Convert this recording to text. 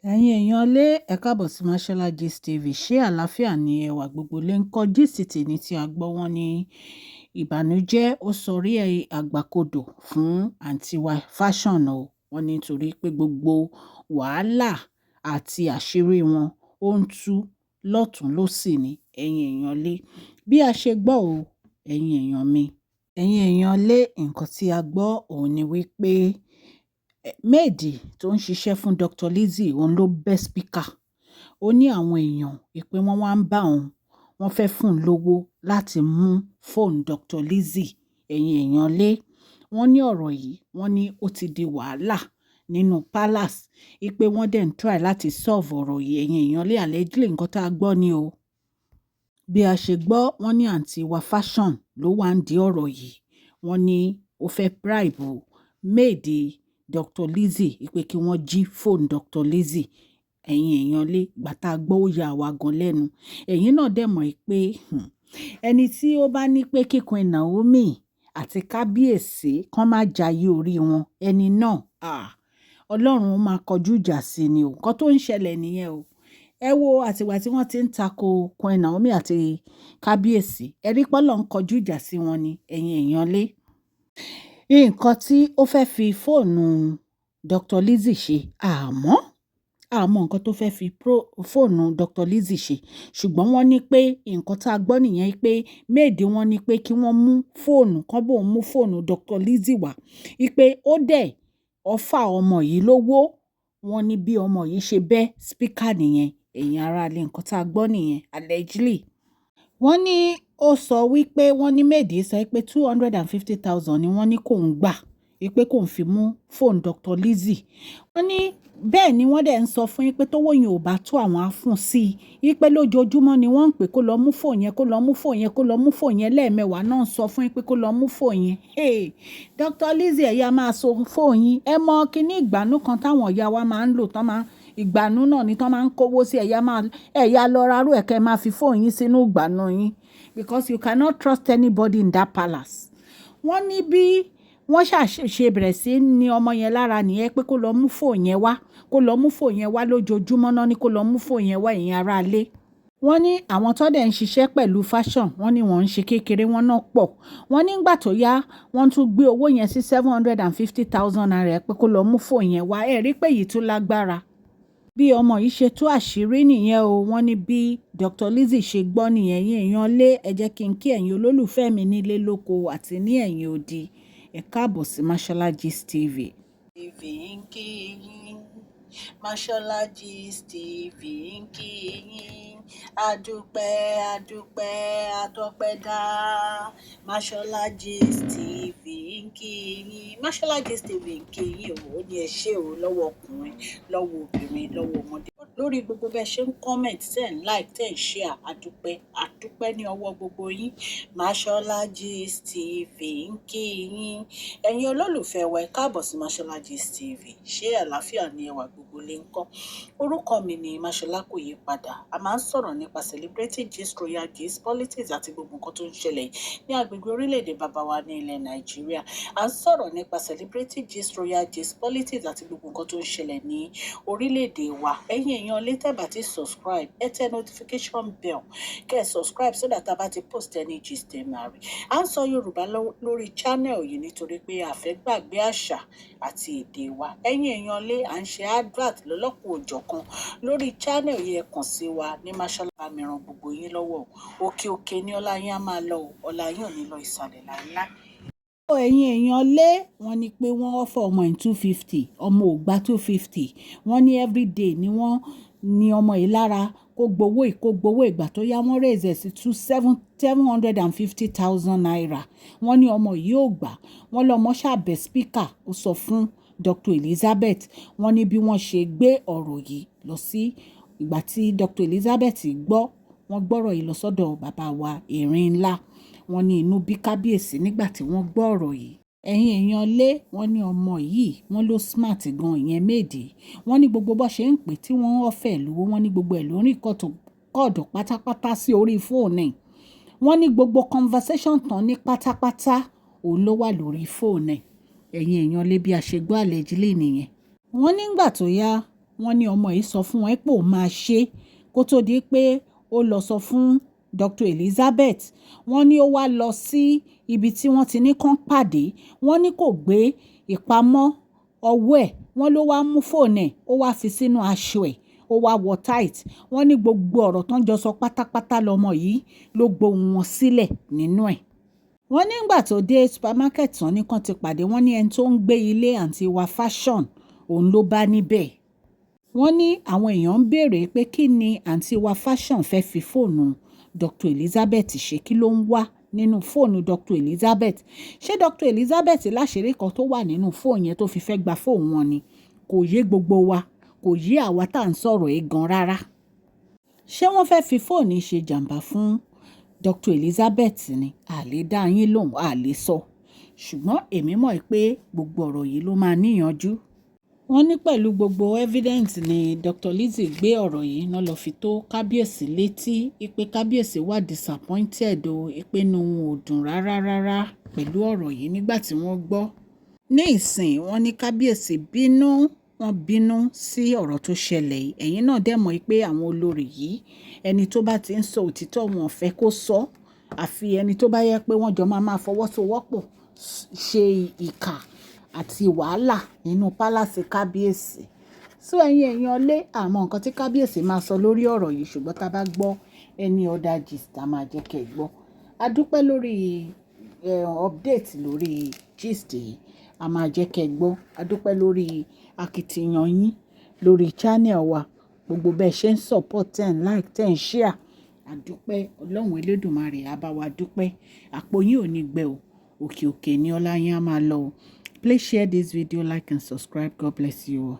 Ẹ̀yin èèyàn lé, ẹ káàbọ̀ sí Mashola Gist TV. Ṣé àlàáfíà ni ẹwà gbogbo lè ń kọ́ gist tèmi tí a gbọ́? Wọn ní ìbànújẹ́ ó sọrí àgbàkodò fún àǹtí wa Fashion o. Wọ́n ní nítorí pé gbogbo wàhálà àti àṣírí wọn ó ń tú lọ́tùn lósì ní. Ẹ̀yin èèyàn lé, bí a ṣe gbọ́ o, ẹ̀yin èèyàn mi, ẹ̀yin èèyàn lé, nǹkan tí a gbọ́ òun ni wípé maid tó ń ṣiṣẹ́ fún Dr. Lizzie, òun ló bẹ́ speaker. Ó ní àwọn èèyàn ìpè wọ́n wá ń bá òun, wọ́n fẹ́ fún un lówó láti mú fóònù Dr. Lizzie. Ẹ̀yin èèyàn lé, wọ́n ní ọ̀rọ̀ yìí, wọ́n ní ó ti di wàhálà nínú palace, ìpè wọ́n dẹ̀ ń try láti solve ọ̀rọ̀ yìí. Ẹ̀yin èèyàn lé, allegedly nǹkan tá a gbọ́ ni o. Bí a ṣe gbọ́, wọ́n ní àǹtí wa Fashion ló wà ń di ọ̀rọ̀ yìí. Wọ́n ní ó fẹ́ bribe maid Dr. Lizzie ìpè kí wọ́n jí fóònù Dr. Lizzie. Ẹ̀yin èèyàn lé, ìgbà tá a gbọ́, ó ya àwa gan lẹ́nu. Ẹ̀yin náà dẹ̀ mọ̀ pé ẹni tí ó bá ní pé kí Queen Naomi àti kábíyèsí kán má jayé orí wọn, ẹni náà, ah, Ọlọ́run máa kọjú ìjà sí ni o. Nǹkan tó ń ṣẹlẹ̀ nìyẹn o. Ẹ wo àtìgbà tí wọ́n ti ń tako Queen Naomi àti kábíyèsí, ẹ rí pé Ọlọ́run kọjú ìjà sí wọn ni. Ẹ̀yin èèyàn lé, nǹkan tí ó fẹ́ fi fóònù Dr. Lizzie ṣe, àmọ́ nǹkan tó fẹ́ fi fóònù Dr. Lizzie ṣe, ṣùgbọ́n wọ́n ní pé nǹkan tá a gbọ́ nìyẹn, pé maid wọn ní pé kí wọ́n mú fóònù kán bóun mú fóònù Dr. Lizzie wá, wípé ó dẹ̀ offer ọmọ yìí lówó. Wọ́n ní bí ọmọ yìí ṣe bẹ́ speaker nìyẹn. Ẹ̀yin aráalé, nǹkan tá a gbọ́ nìyẹn allegedly. Wọ́n ní ó sọ wípé, wọ́n ní maid sọ pé 250,000 ni wọ́n ní kó ń gbà, wípé kò ń fi mú fóònù Dr. Lizzie. Wọ́n ní bẹ́ẹ̀ ni wọ́n dẹ̀ ń sọ fún yín pé tówó yẹn ò bá tó, àwọn á fún sí i, wípé lójoojúmọ́ ni wọ́n ń pè kó lọ mú fóònù yẹn, kó lọ mú fóònù yẹn, kó lọ mú fóònù yẹn. Lẹ́ẹ̀mẹwàá náà ń sọ fún yín pé kó lọ mú fóònù yẹn. Hey, Dr. Lizzie, ẹ̀yà máa so fóònù yín. Ẹ mọ kíní ìgbànú kan táwọn ìyá wa máa ń lò tán, máa ìgbànú náà ni tán máa ń kówó sí. Ẹ̀yà máa ẹ̀yà lọ rárú ẹ̀kẹ́ máa fi fóònù yín sínú ìgbànú yín, because you cannot trust anybody in that palace. Wọ́n ní bí wọ́n ṣàṣe bẹ̀rẹ̀ sí ní ọmọ yẹn lára nìyẹn, pé kó lọ mú fóònù yẹn wá, kó lọ mú fóònù yẹn wá. Lójoojúmọ́ náà ní kó lọ mú fóònù yẹn wá. Ẹ̀yin aráalé, wọ́n ní àwọn tó dẹ̀ ń ṣiṣẹ́ pẹ̀lú Fashion, wọ́n ní wọ́n ń ṣe kékeré, wọ́n náà pọ̀. Wọ́n nígbà tó yá, wọ́n tún gbé owó yẹn sí ₦750,000 pé kó lọ mú fóònù yẹn wá. Ẹ rí pé èyí tún lágbára. Bí ọmọ yìí ṣe tú àṣírí nìyẹn o. Wọ́n ní bí Dr. Lizzie ṣe gbọ́ nìyẹn. Yín èèyàn lé, ẹ jẹ́ kí n kí ẹ̀yin olólùfẹ́ mi nílé lóko àti ní ẹ̀yìn odi. Ẹ káàbọ̀ sí Mashola Gist TV. TV ń kí yín, Mashola Gist TV ń kí yín. Adúpẹ́, adúpẹ́, atọ́pẹ́dá. Mashola Gist TV ń kí yín. Mashola Gist TV ń kí yín o. Ó ní ẹ ṣé o, lọ́wọ́ ọkùnrin, lọ́wọ́ obìnrin, lọ́wọ́ ọmọdé, lórí gbogbo bẹ́ẹ̀ ṣe ń comment, tẹ́ ń like, tẹ́ ń share. Àdúpẹ́, àdúpẹ́ ní ọwọ́ gbogbo yín. Mashola Gist TV ń kí yín. Ẹ̀yin olólùfẹ́ wa, ẹ káàbọ̀ sí Mashola Gist TV. Ṣé àlàáfíà ni ẹwà gbogbo lè ń kọ́? Orúkọ mi ni Mashola, kò yí padà. A máa ń sọ̀rọ̀ nípa celebrity gist, royal gist, politics àti gbogbo nǹkan tó ń ṣẹlẹ̀ ní agbègbè orílẹ̀-èdè bàbá wa ní ilẹ̀ Nàìjíríà. A ń sọ̀rọ̀ nípa celebrity gist, royal gist, politics àti gbogbo nǹkan tó ń ṣẹlẹ̀ ní orílẹ̀-èdè wa. Ẹ̀yin èèyàn lè tẹ́ bá ti subscribe, ẹ tẹ notification bell kẹ́ ẹ subscribe, so that a bá ti post any gist, ẹ máa rí. À ń sọ Yorùbá lórí channel yìí nítorí pé a fẹ́ gbàgbé àṣà àti èdè wa. Ẹ̀yin èèyàn lé, à ń ṣe advert lọ́lọ́kùn òjọ̀kan lórí channel yìí. Ẹ kàn sí wa ní Mashola. Mi ràn gbogbo yín lọ́wọ́. Òkè òkè ní ọlá yín á máa lọ o. Ọlá yín ò ní lọ ìsàlẹ̀ láíláí. Ẹ̀yin èèyàn lé, wọ́n ní pé wọ́n offer ọmọ in 250, ọmọ ò gba 250. Wọ́n ní everyday ni wọ́n ní ọmọ yìí lára kó gbowó, ìkó gbowó. Ìgbà tó yá, wọ́n raise ẹ̀ sí two seven ₦750,000. Wọ́n ní ọmọ yìí ò gbà. Wọ́n lọ́mọ ṣàbẹ̀ speaker, ó sọ fún Dr. Elizabeth. Wọ́n ní bí wọ́n ṣe gbé ọ̀rọ̀ yìí lọ sí, ìgbà tí Dr. Elizabeth gbọ́, wọ́n gbọ́rọ̀ yìí lọ sọ́dọ̀ bàbá wa Erin Ńlá. Wọ́n ní inú bí kábíyèsí nígbà tí wọ́n gbọ́ ọ̀rọ̀ yìí. Ẹ̀yin èèyàn lé, wọ́n ní ọmọ yìí, wọ́n ló smart gan, ìyẹn maid. Wọ́n ní gbogbo bó ṣe ń pè tí wọ́n offer lówó, wọ́n ní gbogbo ẹ̀ ló ń record pátápátá sí orí fóònù ẹ̀. Wọ́n ní gbogbo conversation tán ní pátápátá, òun ló wà lórí fóònù ẹ̀. Ẹ̀yin èèyàn lé, bí a ṣe gbọ́ allegedly nìyẹn. Wọ́n nígbà tó yá, Wọ́n ní ọmọ yìí sọ fún wọn pé òun máa ṣe kó tó di pé ó lọ sọ fún Dr. Elizabeth. Wọ́n ní ó wá lọ sí ibi tí wọ́n ti ní kán pàdé. Wọ́n ní kò gbé ìpamọ́ ọwọ́ ẹ̀. Wọ́n ló wá mú fóònù ẹ̀, ó wá fi sínú aṣọ ẹ̀, ó wá wọ tight. Wọ́n ní gbogbo ọ̀rọ̀ tó ń jọ sọ pátápátá lọmọ yìí ló gbohùn wọn sílẹ̀ nínú ẹ̀. Wọ́n nígbà tó dé supermarket tán ní kán ti pàdé, wọ́n ní ẹni tó ń gbé ilé àǹtí wa Fashion òun ló bá níbẹ̀. Wọ́n ní àwọn èèyàn ń béèrè pé kí ni àǹtí wa Fashion fẹ́ fi fóònù Dr. Elizabeth ṣe, kí ló ń wá nínú fóònù Dr. Elizabeth? Ṣé Dr. Elizabeth láṣìírí kan tó wà nínú fóònù yẹn tó fi fẹ́ gba fóònù wọn ni? Kò yé gbogbo wa, kò yé àwa tá à ń sọ̀rọ̀ yìí gan rárá. Ṣé wọ́n fẹ́ fi fóònù ṣe jàǹbá fún Dr. Elizabeth ni? A lè dá yín lóhùn, a lè sọ. Ṣùgbọ́n èmi mọ̀ pé gbogbo ọ̀rọ̀ yìí ló máa níyanjú. Wọ́n ní pẹ̀lú gbogbo evidence ni Dr. Lizzie gbé ọ̀rọ̀ yìí náà lọ fi tó kábíyèsí létí pé kábíyèsí wà disappointed o, pé inú wọn ò dùn rárá rárá pẹ̀lú ọ̀rọ̀ yìí nígbà tí wọ́n gbọ́. Ní ìsìn, wọ́n ní kábíyèsí bínú, wọ́n bínú sí ọ̀rọ̀ tó ṣẹlẹ̀ yìí. Ẹ̀yin náà dẹ̀ mọ̀ pé àwọn olórí yìí, ẹni tó bá ti ń sọ òtítọ́, wọn ò fẹ́ kó sọ. Àfi ẹni tó bá yẹ pé wọ́n jọ máa máa fọwọ́sowọ́pọ̀ ṣe ìkà àti wàhálà nínú palace kábíyèsí. So ẹ̀yin èèyàn lé, àmọ́ nǹkan tí kábíyèsí máa sọ lórí ọ̀rọ̀ yìí, ṣùgbọ́n tá a bá gbọ́ any other gist, a máa jẹ́ kí ẹ gbọ́. A dúpẹ́ lórí update lórí gist yìí, a máa jẹ́ kí ẹ gbọ́. A dúpẹ́ lórí akitiyan yín lórí channel wa. Gbogbo bẹ́ẹ̀ ṣe ń support, ten like, ten share. A dúpẹ́, Ọlọ́run Elédùmarè á bá wa dúpẹ́. Àpò yín ò ní gbẹ o. Òkè òkè ni ọlá yín á máa lọ o. Please share this video, like and subscribe. God bless you all.